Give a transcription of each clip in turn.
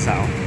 ສາວ. ສ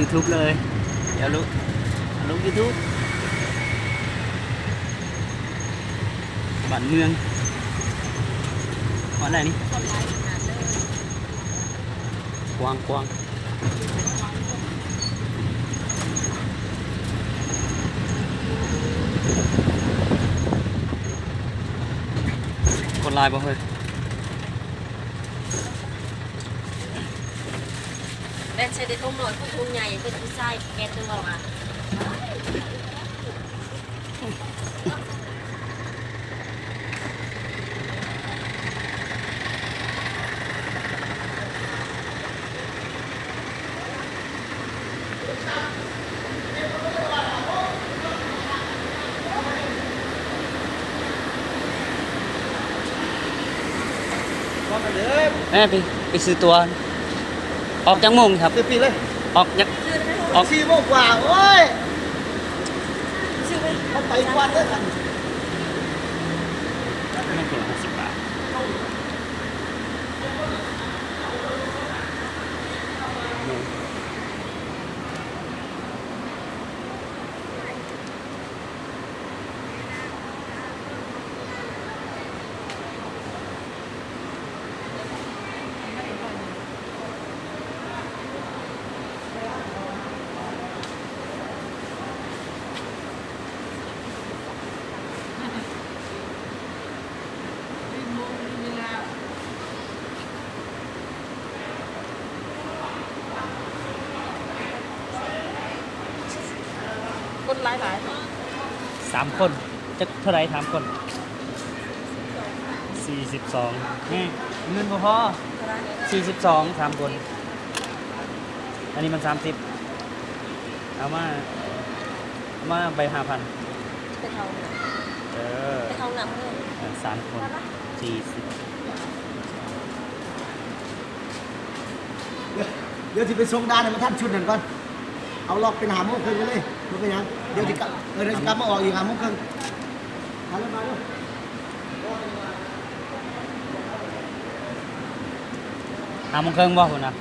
YouTube ເລີຍ ດຽວລົງ ລົງ YouTube ບ້ານເມືອງ ຮອດໃດນີ້? ກວ້າງໆ ຄົນຫຼາຍບໍ່ເຮີ້ຍ? ແລ່ນໃສ່ແຕ່ຖົງນ້ອຍ ຖົງໃຫຍ່ ເປັນຜູ້ຊາຍແກ່ຕົວວ່າ. ແມ່ ໄປ ໄປຊື້ຕົ໋ວ ອອກຈັກໂມງຄັບ? ຊື້ປີ້ເລີຍ ອອກຈັກ ອອກສີ່ໂມງກວ່າ ໂອ້ຍ ເອົາໄປກ່ອນເດີ ຄັນ ມັນຄົນລະຫົກສິບບາດ. ຄົນຫຼາຍໆ ສາມຄົນ ຈັກເທົ່າໃດ ສາມຄົນ? ສີ່ສິບສອງ ແມ່ ເງິນບໍ່ພໍ ສີ່ສິບສອງ ສາມຄົນ ອັນນີ້ມັນສາມສິບ ເອົາມາ ເອົາມາໃບຫ້າພັນ ໄປເຂົ້າຫ້ອງນ້ຳ ເອີ ໄປເຂົ້າຫ້ອງນ້ຳເດີ ເອີ ສາມຄົນ ສີ່ສິບ. ດຽວຊິໄປສົ່ງດ່ານໃຫ້ມັນທັນຊຸດນັ້ນກ່ອນ ເອົາລັອກເປັນຫ້າໂມງເຄິ່ງໄປເລີຍ ບໍ່ເປັນຫຍັງ ດຽວຊິກັບ ເອີ ດຽວຊິກັບມາອອກອີກຫ້າໂມງເຄິ່ງ ມາເລີຍ ມາເລີຍ ຫ້າໂມງເຄິ່ງບໍ່ພຸ້ນນະ?